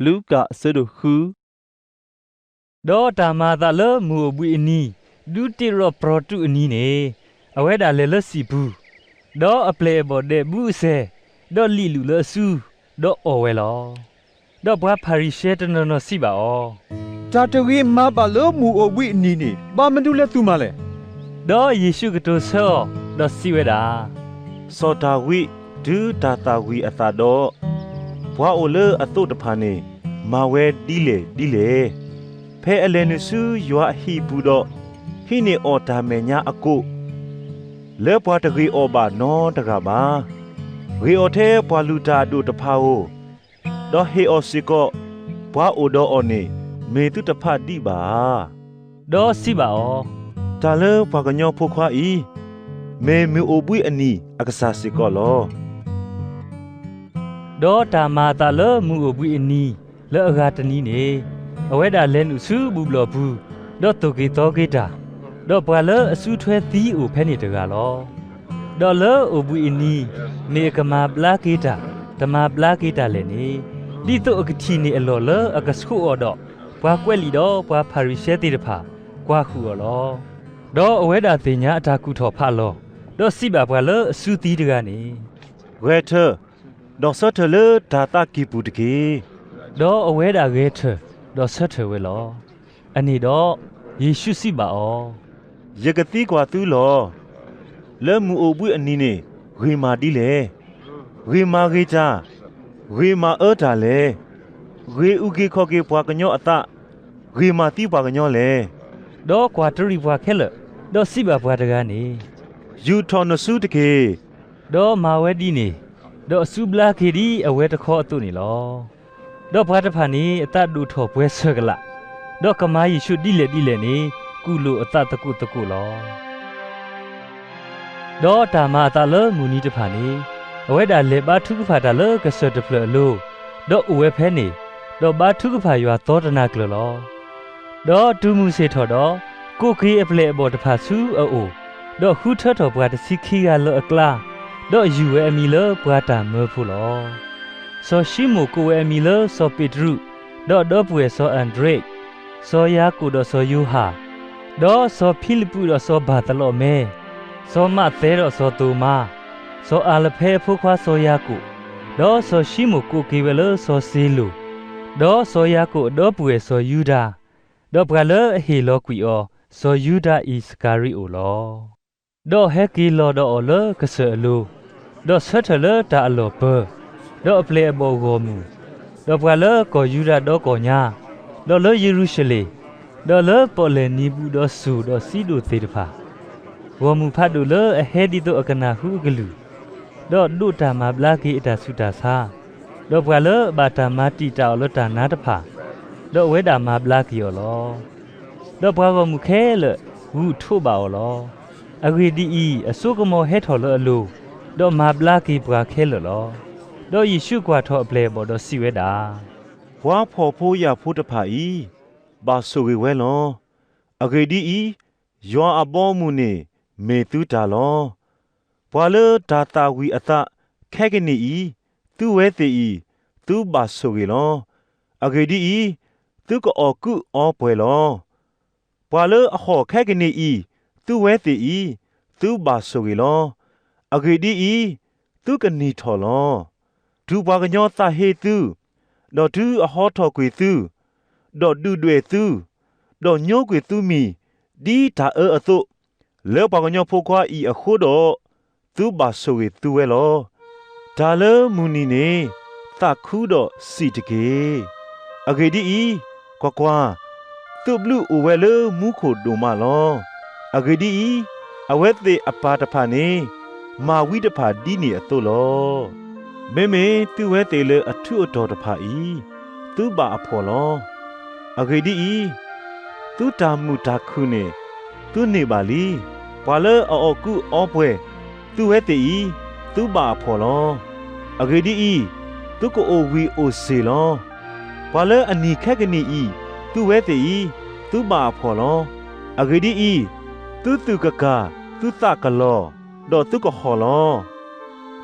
လူၤကၣ်အဆၢဒိၣ်ဃု. ဒီးတၢ်မၤအသးလၢမုၢ်အိၣ်ဘှံးအနံၤ, ဒူတ့ၢ်ရီၣ်ပြီၤတူးအနံၤန့ၣ်, အဝဲဒၣ်လဲၤလၢစံာ်ပူၤ, ဒီးအပျဲၢ်အဘီၣ်ဒဲးဘူးအစဲၤ, ဒီးလံၣ်လူာ်လၢအစု, ဒီးအီၣ်ဝဲလီၤ. ဒီးပှၤဖၤရံၤၡဲတနီၤနီၤစံးဘၣ်အီၤ, တၢ်တဂ့ၤမၤဘၣ်လၢမုၢ်အိၣ်ဘှံးအနံၤန့ၣ် ဘၣ်မနုၤလၢသုမၤလဲၣ်. ဒီးယ့ၣ်ၡူးကတိၤဆၢအီၤ, ဒီးစံးဝဲဒၣ်, စီၣ်တၢ်ဝံၣ်တုၤတၢ်သၣ်ဝံၤအသးဒီး, ပှၤအိၣ်လၢအသိးတဖၣ်န့ၣ် မၤဝဲဒ်လဲၣ်ဒ်လဲၣ်, ဖဲအလဲၤနုာ်ဆူယွၤအဟံၣ်ပူၤဒီး, ဟံးန့ၢ်အီၣ်တၢ်မဲာ်ညါအကိး, လၢပှၤတဂ့ၤအီၤဘၣ်နီတဂၤဘၣ်. ဂ့ၤအီၤထဲပှၤလုၢ်တၢ်အဒိၣ်တဖၣ်ဧိၤ, ဒီးဟ့ၣ်အီၤစ့ၢ်ကီး, ပှၤအိၣ်ဒီးအီၤန့ၣ် မ့ၢ်သုတဖၣ်ဒံးဘၣ်ဧါ. ဒီးစံးဘၣ်အီၤ, တၢ်လၢပှၤကညီဖိခွါအံၤ, မ့ၢ်မုၢ်အိၣ်ဘှံးအနံၤအကစၢ်စ့ၢ်ကီးလီၤ. ဒီးတၢ်မၤအသးလၢမုၢ်အိၣ်ဘှံးအနံၤ, လၢအဂၤတနံၤန့ၣ်, အဝဲဒၣ်လဲၤနုာ်ဆူဘူၣ်ဘျီၣ်ပူၤ, ဒီးသိၣ်က့ၤသီက့ၤတၢ်, ဒီးပှၤလၢအစုထွဲသံအိၣ်ဖဲန့ၣ်တဂၤလီၤ. ဒီးလၢအိၣ်ဘှံးအနံၤ, မ့ၢ်အကမၤဘျါက့ၤတၢ်, တမၤဘျါက့ၤတၢ်လဲၣ်န့ၣ်, ဒ်သိးအကထံၣ်န့ၢ်အလီၢ်လၢအကဆှိးအီၤဒီး, ပှၤကွဲးလံာ်ဒီးပှၤဖၤရံၤၡဲသ့ၣ်တဖၣ်, ကွၢ်ဟုၣ်အီၤလီၤ. ဒီးအဝဲဒၣ်သ့ၣ်ညါအတၢ်ကူၣ်ထီၣ်ဖးလီၤ, ဒီးစံးဘၣ်ပှၤလၢအစုသံတဂၤန့ၣ်, ဂဲၤထၢၣ်, ဒီးဆၢထၢၣ်လၢတၢ်သးကံၢ်ပူၤတက့ၢ်. ဒီးအဝဲဒၣ်ဂဲၤထၢၣ်, ဒီးဆၢထၢၣ်ဝဲလီၤ. အန့ၣ်ဒီး, ယ့ၣ်ၡူးစံးဘၣ်အီၤ, ယကသံကွၢ်သုလီၤ. လၢမုၢ်အိၣ်ဘှံးအနံၤန့ၣ် ဂ့ၤမၤဒ်လဲၣ်. ဂ့ၤမၤဂ့ၤတၢ်, ဂ့ၤမၤအၢတၢ်လဲၣ်. ဂ့ၤအုၣ်က့ၤခီၣ်က့ၤပှၤကညီအသး, ဂ့ၤမၤသံပှၤကညီလဲၣ်. ဒီးကွၢ်တရံးပှၤခဲလၢာ်, ဒီးစံးဘၣ်ပှၤတဂၤန့ၣ်, ယူာ်ထီၣ်နစုတက့ၢ်. ဒီးမၤဝဲဒ်န့ၣ်, ဒီးအစုဘျါက့ၤဒ်အဝဲတခီအသိးန့ၣ်လီၤ. ဒီးပှၤတဖၣ်န့ၣ်အသးဒိၣ်ထီၣ်ပှဲၤဆၢၣ်ကလာ်, ဒီးကမၤယ့ၣ်ၡူးဒ်လဲၣ်ဒ်လဲၣ်န့ၣ်, ကူၣ်လိာ်အသးသကိးသကိးလီၤ. ဒီးတၢ်မၤအသးလၢမုၢ်နံၤတဖၣ်န့ၣ်, အဝဲဒၣ်လဲၤဘါထုကဖၣ်တၢ်လၢကစၢၢ်တဖျၢၣ်အလိၤ, ဒီးအိၣ်ဝဲဖဲန့ၣ်, ဒီးဘါထုကဖၣ်ယွၤသီတနၤကျၢၤလီၤ. ဒီးတုၤမုၢ်ဆ့ၣ်ထီၣ်ဒီး, ကိးက့ၤအပျဲၢ်အဘီၣ်တဖၣ်ဆူအအိၣ်, ဒီးဃုထၢထီၣ်ပှၤတဆံခံဂၤလၢအကျါ, ဒီးယူၤဝဲအမံၤလၢပှၤတၢ်မၢဖိလီၤ. စီၤၡံမိၣ်ကိးဝဲအမံၤလၢစီၤပ့းတရူး, ဒီးအဒီပုၢ်ဝဲၢ်စီၤအၤဒြ့း, စီၤယၤကိာ်ဒီးစီၤယိၤဟၣ်, ဒီးစီၤဖံလံးပူးဒီးစီၤဘၤသလီမဲ, စီၤမးသဲဒီးစီၤသိၤမါ, စီၤအၤလဖဲအဖိခွါစီၤယၤကိာ်, ဒီးစီၤၡံမိၣ်ကိးက့ၤဝဲလၢစီၤစ့လိာ်, ဒီးစီၤယၤကိာ်အဒီပုၢ်ဝဲၢ်စီၤယူဒၤ, ဒီးပှၤလၢအဟ့ၣ်လီၤကွံာ်အီၤ, စီၤယူဒၤအံၣ်စကၤရံၤအိၣ်လီၤ. ဒီးဟဲက့ၤလီၤဒီးအီၤလၢကစၢၢ်အလိၤ, ဒီးဆၢထၢၣ်လၢတၢ်အလီၢ်ပၢၤ, ဒီးအပျဲၢ်အဘီၣ်ဂီၢ်မုၢ်, ဒီးပှၤလၢကီၢ်ယူဒၤဒီကီၢ်ညါ, ဒီးလၢယရူၤၡလ့ၣ်, ဒီးလၢပီၣ်လဲၣ်နံၤဘူၣ်ဒီးစူၢ်ဒီးစံဒိၣ်သ့ၣ်တဖၣ်, ဂီၢ်မုၢ်ဖးဒိၣ်လၢအဟဲဒ်သိးအကနၢ်ဟူအကလုၢ်, ဒီးဒိးတၢ်မၤဘျါက့ၤအတၢ်ဆူးတၢ်ဆါ, ဒီးပှၤလၢအဘၣ်တၢ်မၤတံာ်တာ်အီၤလၢတၢ်နါတဖၣ်, ဒီးအဝဲဒၣ်မၤဘျါက့ၤအီၤလီၤ. ဒီးပှၤဂီၢ်မုၢ်ခဲလၢာ်ဂုာ်ထိးဘၣ်အီၤလီၤ. အဂ့ၢ်ဒ်အံၤ, အစိကမီၤဟဲထီၣ်လၢအလိၤ, ဒီးမၤဘျါက့ၤပှၤခဲလၢာ်လီၤ. ဒီးယ့ၣ်ၡူးကွၢ်ထီၣ်အပျဲၢ်အဘီၣ်ဒီးစံးဝဲဒၣ်, ပှၤဖှီၣ်ဖိယာ်ဖိတဖၣ်အံၤ, ဘၣ်ဆိၣ်ဂ့ၤဝဲလီၤ. အဂ့ၢ်ဒ်အံၤ, ယွၤအဘီအမုၢ်န့ၣ်မ့ၢ်သုတၢ်လီၤ. ပှၤလၢတၢ်သၣ်ဝံၤအသးခဲကနံၣ်အံၤ, သုဝဲသ့ၣ်အံၤ, သုဘၣ်ဆိၣ်ဂ့ၤလီၤ. အဂ့ၢ်ဒ်အံၤ, သုကအီၣ်ကုးအီပှဲၤလီၤ. ပှၤလၢအဟီၣ်ခဲကနံၣ်အံၤ, သုဝဲသ့ၣ်အံၤ, သုဘၣ်ဆိၣ်ဂ့ၤလီၤ. အဂ့ၢ်ဒ်အံၤ, သုကနံၤထီၣ်လီၤ. တုၤပှၤကညီသးဟ့သု, ဒီးတုၤအဟီထီၣ်ကွံာ်သု, ဒီးဒုၣ်ဒွဲၣ်သု, ဒီးညိကွံာ်သုမံၤဒ်တၢ်အၢအသိး, လၢပှၤကညီဖိခွါအံၤအဃိဒီး, သုဘၣ်ဆိၣ်ဂ့ၤသုဝဲလီၤ. တၢ်လၢမုၢ်နံၤန့ၣ်သးခုဒီးစံးတက့ၢ်. အဂ့ၢ်ဒ်အံၤ, ကွၢ်ကွၢ်, သုးဘျုးအိၣ်ဝဲလၢမူခိၣ်ဒိၣ်မးလီၤ. အဂ့ၢ်ဒ်အံၤ, အဝဲသ့ၣ်အပၢ်တဖၣ်န့ၣ်မၤဝံတဖၣ်ဒ်န့ၣ်အသိးလီၤ. မ့မ့ၢ်သုဝဲသ့ၣ်လၢအထူးအတီၤတဖၣ်အံၤ, သုဘၣ်အဖှီၣ်လီၤ. အဂ့ၢ်ဒ်အံၤ, သုတၢ်မုာ်တၢ်ခုၣ်န့ၣ်သုန့ၢ်ဘၣ်လံ. ပှၤလၢအအီၣ်ကုးအီပှဲၤသုဝဲသ့ၣ်အံၤ, သုဘၣ်အဖှီၣ်လီၤ. အဂ့ၢ်ဒ်အံၤ, သုကအိၣ်ဝံၤအိၣ်စ့ၢ်လီၤ. ပှၤလၢအနံၤခဲကနံၣ်အံၤသုဝဲသ့ၣ်အံၤ, သုဘၣ်အဖှီၣ်လီၤ. အဂ့ၢ်ဒ်အံၤ, သုသူၣ်ကကၢ်, သုသးကလီၤ, ဒီးသုကဟီၣ်လီၤ.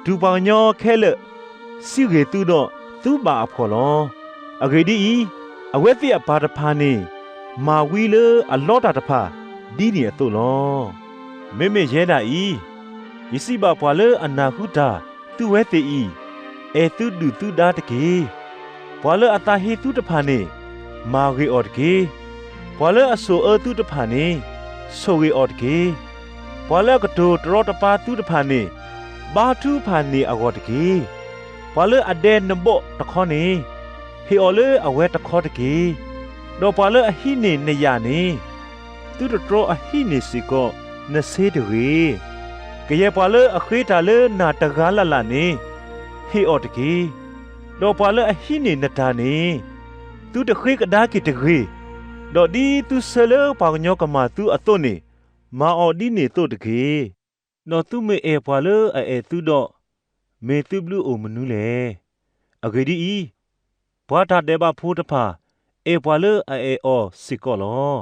တုၤပှၤကညီခဲလၢာ်စံးဂ့ၤသုဒီး, သုဘၣ်အဖှီၣ်လီၤ. အဂ့ၢ်ဒ်အံၤ, အဝဲသ့ၣ်အပၢ်တဖၣ်န့ၣ် မၤဝံလၢအလီတၢ်တဖၣ် ဒ်န့ၣ်အသိးလီၤ. မ့မ့ၢ်ယဲဒၣ်အံၤ, ယစံးဘၣ်ပှၤလၢအနၢ်ဟူတၢ်သုဝဲသ့ၣ်အံၤ, အဲၣ်သုဒုၣ်သုဒါတက့ၢ်. ပှၤလၢအသးဟ့သုတဖၣ်န့ၣ်, မၤဂ့ၤအီၤတက့ၢ်. ပှၤလၢအဆိၣ်အၢသုတဖၣ်န့ၣ်, ဆိၣ်ဂ့ၤအီၤတက့ၢ်. ပှၤလၢအကတိၤတရီတပါသုတဖၣ်န့ၣ်, ဘါထုကဖၣ်န့ၢ်အဂီၢ်တက့ၢ်. ပှၤလၢအဒဲနဘီၣ်တခီန့ၣ်, ဟ့ၣ်အီၤလၢအဝဲတခီတက့ၢ်. ဒီးပှၤလၢအဟံးန့ၢ်နယာ်န့ၣ်, သုတတြီအဟံးန့ၢ်စ့ၢ်ကီးနဆ့တဂ့ၤ. ကယဲၢ်ပှၤလၢအဃ့တၢ်လၢနၤတဂၤလၢ်လၢ်န့ၣ်, ဟ့ၣ်အီၤတက့ၢ်. ဒီးပှၤလၢအဟံးန့ၢ်နတၢ်န့ၣ်, သုတဃ့ကဒါက့ၤတဂ့ၤ. ဒီးဒ်သုဆၢလၢပှၤကညီကမၤသုအသိးန့ၣ်, မၤအီၤဒ်န့ၣ်အသိးတက့ၢ်. ဒီးသုမ့ၢ်အဲၣ်ပှၤလၢအအဲၣ်သုဒီး, မ့ၢ်သုဘျုးအိၣ်မနုၤလဲၣ်. အဂ့ၢ်ဒ်အံၤ, ပှၤတၢ်ဒဲးဘးဖိတဖၣ် အဲၣ်ပှၤလၢအအဲၣ်အီၤစ့ၢ်ကီးလီၤ.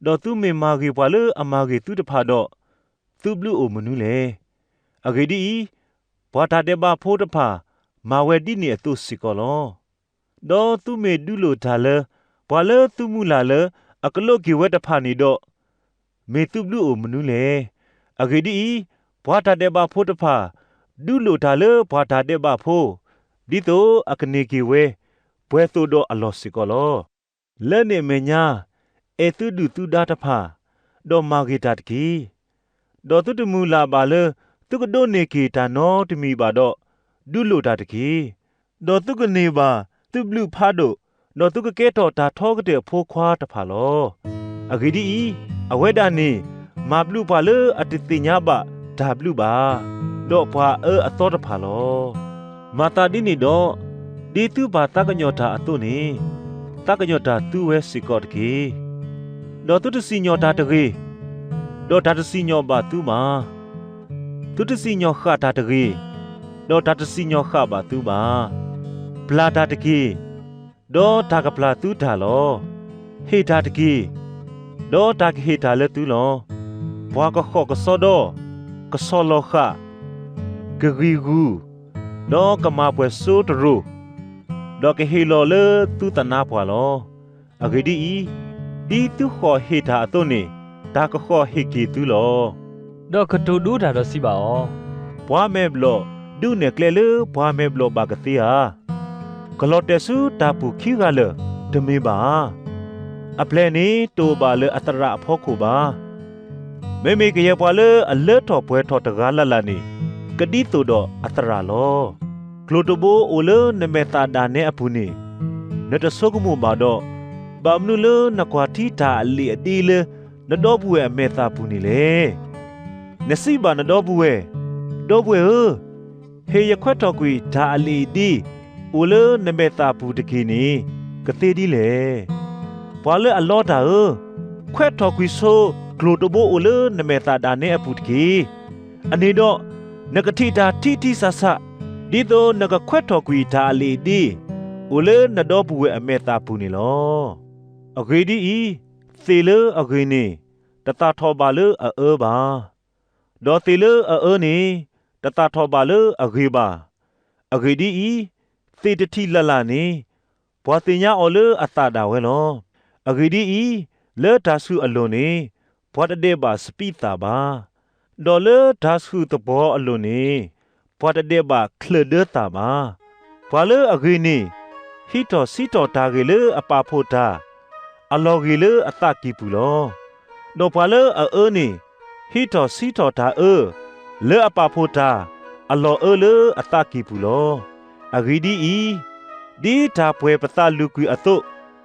ဒီးသုမ့ၢ်မၤဂ့ၤပှၤလၢအမၤဂ့ၤသုတဖၣ်ဒီး, သုဘျုးအိၣ်မနုၤလဲၣ်. အဂ့ၢ်ဒ်အံၤ, ပှၤတၢ်ဒဲးဘးဖိတဖၣ် မၤဝဲဒ်န့ၣ်အသိးစ့ၢ်ကီးလီၤ. ဒီးသုမ့ၢ်ဒုးလိၣ်တၢ်လၢ ပှၤလၢသုမုၢ်လၢ်လၢအကလိးက့ၤဝဲတဖၣ်န့ၣ်ဒီး, မ့ၢ်သုဘျုးအိၣ်မနုၤလဲၣ်. အဂ့ၢ်ဒ်အံၤ, ပှၤတၢ်ဒဲးဘးဖိတဖၣ် ဒုးလိၣ်တၢ်လၢပှၤတၢ်ဒဲးဘးဖိ, ဒ်သိးအကန့ၢ်က့ၤဝဲ ပှဲၤသိးဒီးအလီၢ်စ့ၢ်ကီးလီၤ. လၢန့ၣ်အမဲာ်ညါ, အဲၣ်သုဒုၣ်သုဒါတဖၣ်, ဒီးမၤဂ့ၤတၢ်တက့ၢ်. ဒီးသုတမုၢ်လၢ်ဘၣ်လၢ သုကဒိးန့ၢ်က့ၤတၢ်နီတမံၤဘၣ်ဒီး, ဒုးလိၣ်တၢ်တက့ၢ်. ဒီးသုကန့ၢ်ဘၣ်သုဘျုးဖးဒိၣ်, ဒီးသုကကဲထီၣ်တၢ်ထီကတၢၢ်အဖိခွါတဖၣ်လီၤ. အဂ့ၢ်ဒ်အံၤ, အဝဲဒၣ်န့ၣ် မၤဘျုးပှၤလၢအတသ့ၣ်ညါဘၣ်တၢ်ဘျုးဘၣ်, ဒီးပှၤအၢအသီတဖၣ်လီၤ. မၤသးဒ်န့ၣ်ဒီး, ဒ်သုပၢ်သးကညီၤတၢ်အသိးန့ၣ်, သးကညီၤတၢ်သုဝဲစ့ၢ်ကီးတက့ၢ်. ဒီးသုတစံၣ်ညီၣ်တၢ်တဂ့ၤ, ဒီးတၢ်တစံၣ်ညီၣ်ဘၣ်သုဘၣ်. သုတစံၣ်ညီၣ်ဃၣ်တၢ်တဂ့ၤ, ဒီးတၢ်တစံၣ်ညီၣ်ဃၣ်ဘၣ်သုဘၣ်. ပျၢ်တၢ်တက့ၢ်, ဒီးတၢ်ကပျၢ်သုတၢ်လီၤ. ဟ့ၣ်တၢ်တက့ၢ်, ဒီးတၢ်ကဟ့ၣ်တၢ်လၢသုလီၤ. ပှၤကဃီၣ်ကစီဒီ, ကဆီၣ်လီၤဃာ်, ကဂံၢ်ဂူာ်, ဒီးကမၤပှဲၤစိတရိၤ, ဒီးကဟ့ၣ်လီၤလၢသုသနာ်ပှၢ်လီၤ. အဂ့ၢ်ဒ်အံၤ, ဒ်သုဃီၣ်ဟ့ၣ်တၢ်အသိးန့ၣ်, တၢ်ကဃီၣ်ဟ့ၣ်က့ၤသုလီၤ. ဒီးကတိၤဒိတၢ်ဒီးစံးဘၣ်အီၤ, ပှၤမဲာ်ဘျီၣ်ဒုးနဲၣ်ကျဲလၢပှၤမဲာ်ဘျီၣ်ဘၣ်ကသ့ဧါ. ကလီၤတဲာ်ဆူတၢ်ပူၤခံဂၤလၢာ်တမ့ၢ်ဘၣ်ဧါ. အပျဲၢ်န့ၣ်တအိၣ်ဘၣ်လၢအသရၣ်အဖီခိၣ်ဘၣ်. မ့မ့ၢ်ကယဲၢ်ပှၤလၢအလၢထီၣ်ပှဲၤထီၣ်တဂၤလၢ်လၢ်န့ၣ်, ကဒ်သိးဒီးအသရၣ်လီၤ. ကျိၤတဘိအိၣ်လၢနမဲာ်သၣ်ဒၣ်နဲအပူၤန့ၣ်, နတဆိကမိၣ်ဘၣ်ဒီး, ဘၣ်မနုၤလၢနကွၢ်ထံတၢ်အလံာ်အဒ့လၢ နဒီပုၢ်ဝဲၢ်အမဲာ်သၣ်ပူၤန့ၣ်လဲၣ်. နစံးဘၣ်နဒီပုၢ်ဝဲၢ်, ဒီပုၢ်ဝဲၢ်ဧၢ, ဟ့ၣ်ယခွဲးထီၣ်ကွံာ်တၢ်အလံာ်အဒ့ အိၣ်လၢနမဲာ်သၣ်ပူၤတက့ၢ်န့ၣ် ကသ့ဒ်လဲၣ်. ပှၤလၢအလီတၢ်ဧၢ, ခွဲးထီၣ်ကွံာ်ဆိကျိၤတဘိအိၣ်လၢနမဲာ်သၣ်ဒၣ်နဲအပူၤတက့ၢ်. အန့ၣ်ဒီး, နကထံၣ်တၢ်ထံထံဆးဆး, ဒ်သိးနကခွဲးထီၣ်ကွံာ်တၢ်အလံာ်အဒ့ အိၣ်လၢနဒီပုၢ်ဝဲၢ်အမဲာ်သၣ်ပူၤန့ၣ်လီၤ. အဂ့ၢ်ဒ်အံၤ, သ့ၣ်လၢအဂ့ၤန့ၣ် တသၣ်ထီၣ်ဘၣ်လၢအအၢဘၣ်. ဒီးသ့ၣ်လၢအအၢန့ၣ် တသၣ်ထီၣ်ဘၣ်လၢအဂ့ၤဘၣ်. အဂ့ၢ်ဒ်အံၤ, သ့ၣ်တထံၣ်လၢ်လၢ်န့ၣ် ပှၤသ့ၣ်ညါအီၤလၢအသၣ်ဒၣ်ဝဲလီၤ. အဂ့ၢ်ဒ်အံၤ, လၢတၢ်ဆူၣ်အလိၤန့ၣ် ပှၤတဒဲးဘးစပံးသၣ်ဘၣ်. ဒီးလၢတၢ်ဆူၣ်သပှီၤအလိၤန့ၣ် ပှၤတဒဲးဘးချၢၣ်ဒၢသၣ်ဘၣ်. ပှၤလၢအဂ့ၤန့ၣ် ဟံးထီၣ်ဆံးထီၣ်တၢ်ဂ့ၤလၢအပာ်ဖှိၣ်တၢ် အလီၢ်ဂ့ၤလၢအသးကံၢ်ပူၤလီၤ. ဒီးပှၤလၢအအၢန့ၣ် ဟံးထီၣ်ဆံးထီၣ်တၢ်အၢ လၢအပာ်ဖှိၣ်တၢ် အလီၢ်အၢလၢအသးကံၢ်ပူၤလီၤ. အဂ့ၢ်ဒ်အံၤ, ဒ်တၢ်ပှဲၤပသးလူၤကွံာ်အသိး,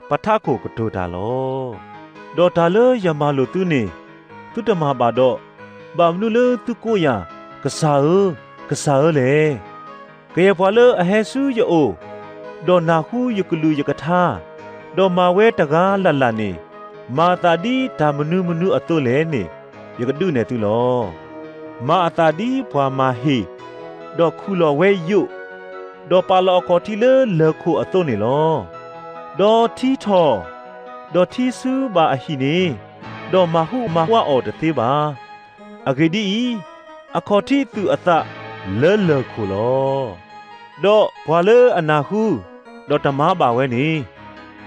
ပထးခိၣ်ကတိၤတၢ်လီၤ. ဒီးတၢ်လၢယမၤလိာ်သုန့ၣ် သုတမၤဘၣ်ဒီး, ဘၣ်မနုၤလၢသုကိးယၤ, ကစၢ်ဧၢ, ကစၢ်ဧၢလဲၣ်. ကယဲၢ်ပှၤလၢအဟဲဆူယအိၣ်, ဒီးနၢ်ဟူယကလုၢ်ယကထါ, ဒီးမၤဝဲတဂၤလၢ်လၢ်န့ၣ်, မၤအသးဒ်တၢ်မနုၤမနုၤအသိးလဲၣ်န့ၣ် ယကဒုးနဲၣ်သုလီၤ. မၤအသးဒ်ပှၤမၤဟ့ၣ်, ဒီးခူၣ်လီၤဝဲယိၣ်, ဒီးပာ်လီၤအခီၣ်ထံးလၢလၢၢ်ခိၣ်အသိးန့ၣ်လီၤ. ဒီးထံထီၣ်, ဒီးထံဆူဘၣ်အဟံၣ်န့ၣ်, ဒီးမၤဟူးမၤဝးအီၤတသ့ဘၣ်. အဂ့ၢ်ဒ်အံၤ, အခီၣ်ထံးသုးအသးလၢလၢၢ်ခိၣ်လီၤ. ဒီးပှၤလၢအနၢ်ဟူ ဒီးတမၤဘၣ်ဝဲန့ၣ်,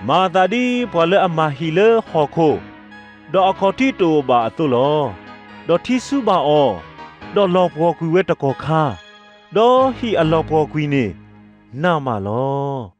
မၤအသးဒ်ပှၤလၢအမၤဟံၣ်လၢဟီၣ်ခိၣ်, ဒီးအခီၣ်ထံးတအိၣ်ဘၣ်အသိးလီၤ. ဒီးထံဆူဘၣ်အီၤ, ဒီးလီၤပှီၢ်ကွံာ်ဝဲတကီၢ်ခါ, ဒီးဟံၣ်အလီၤပှီၢ်ကွံာ်န့ၣ် နးမးလီၤ.